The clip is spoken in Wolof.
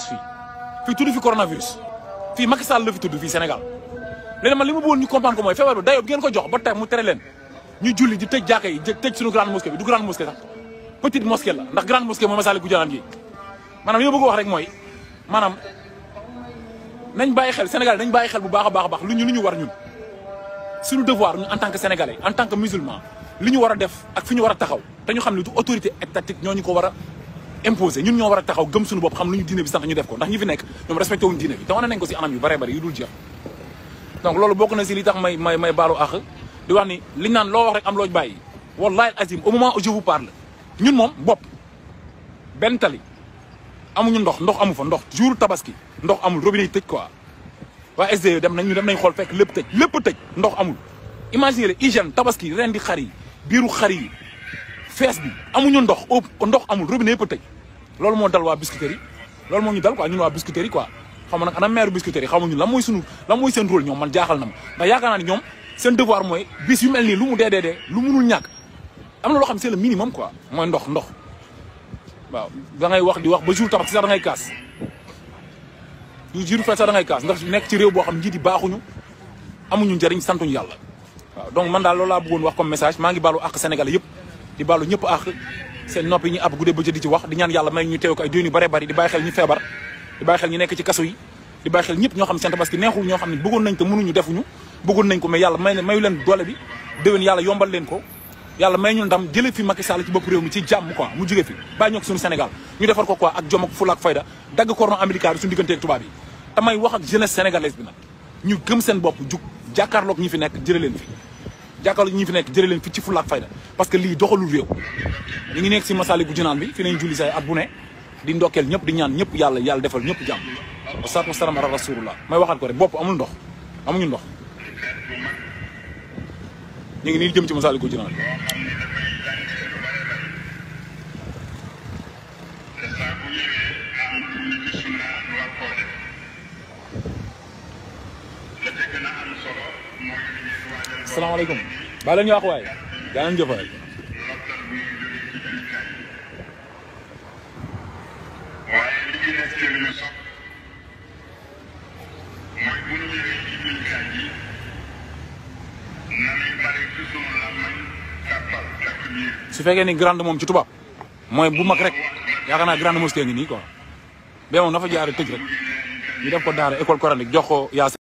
fii tudd fi coronavirus fii Macky Sall la fi tudd fii Sénégal léegi man li ma bëggoon ñu comprendre ko mooy feebar bi dayoo bi ngeen ko jox ba tey mu tere leen ñu julli di tëj jàkka yi tëj suñu grande mosquée bi du grande mosquée sax petite mosquée la ndax grande mosquée mooy Massalikul Jinaan gi maanaam li ma bëgg wax rek mooy maanaam nañ bàyyi xel Sénégal nañ bàyyi xel bu baax a baax lu ñu war ñun suñu devoir ñu en tant que sénégalais en tant que musulman li ñu war a def ak fi ñu war a taxaw te ñu xam ne du autorité étatique ñoo ñu ko war a imposer ñun ñoo war a taxaw gëm suñu bopp xam lu ñu diine bi sant ñu def ko ndax ñi fi nekk ñoom respecté wuñu diine bi te wane nañ ko si anam yu bare bari yu dul jeex donc loolu bokk na si li tax may baalu àq di wax ni liñ naan loo wax rek am loo bàyyi wallahi azim au moment où je vous parle ñun moom bopp benn tali amuñu ndox amu fa ndox jour tabaski ndox amul robinet yi tëj quoi waa SDE dem nañ xool fekk lépp tëj ndox amul imaginez hygiène tabaski ren di xar yi biiru xar yi fees bi amuñu ndox amul robinet yëpp tëj loolu moo dal waa Biscuiterie yi loolu moo ñu dal quoi ñun waa Biscuiterie yi quoi xam nga nag ana maire Biscuiterie yi xamuñu lan mooy seen rôle ñoom man jaaxal na ma ndax yaakaar naa ni ñoom seen devoir mooy bis yu mel nii lu mu dee lu munul ñàkk am na loo xam ne c'est le minimum quoi mooy ndox waaw da ngay wax di wax ba jour tabaski sax da ngay kaas jour fête sax da ngay kaas ndax nekk ci réew boo xam njiit yi baaxuñu amuñu njëriñ santuñu yàlla waaw donc man daal loolu laa bëggoon wax comme message maa ngi baalu àq Sénégalais yëpp di baalu ñëpp àq seen noppi ñu ab guddee bëccëg di ci wax di ñaan yàlla may ñu teew ko ay déwén yu bare bari di bàyyi xel ñu feebar di bàyyi xel ñu nekk ci kaso yi di bàyyi xel ñëpp ñoo xam ne seen tabaski neexul ñoo xam ne bëggoon nañ te mënuñu defuñu bëggoon nañ ko mais yàlla mayu leen doole bi déwén yàlla yombal leen ko yàlla may ñu ndam jëlee fi Macky Sall ci bopp réew mi ci jàmm quoi mu jóge fi bàyyi ñoo ko suñu Sénégal ñu defar ko quoi ak jom ak fula ak fayda dagg cordon ombilical bi suñu diggante ak tubaab yi te may wax ak jeunesse sénégalaise bi nag ñu gëm seen bopp jug jàkkaarloog ñi fi nekk jëlee leen fi jàkkaarloog ñi fi nekk jëlee leen fi ci fula ak fayda parce que lii doxalul réew ñu ngi nekk si Massalikul Jinaan bi fi nañ julli say at bu ne di ndokkeel ñëpp di ñaan ñëpp yàlla defal ñëpp jàmm wasalaatu wasalaam ala rasulullah may waxaat ko rek bopp amul ndox amuñu ndox ñu ngi nii jëm ci Massalikul Jinaan bi asalaamaaleykum baa leen ñu wax waay daa leen jëf waay su fekkee ni grande moom ci tubaab mooy bu mag rek yaakaar naa grande mosquée ngi nii quoi ba moom na fa jaare tëj rek ñu def ko daara école coranique jox ko yaa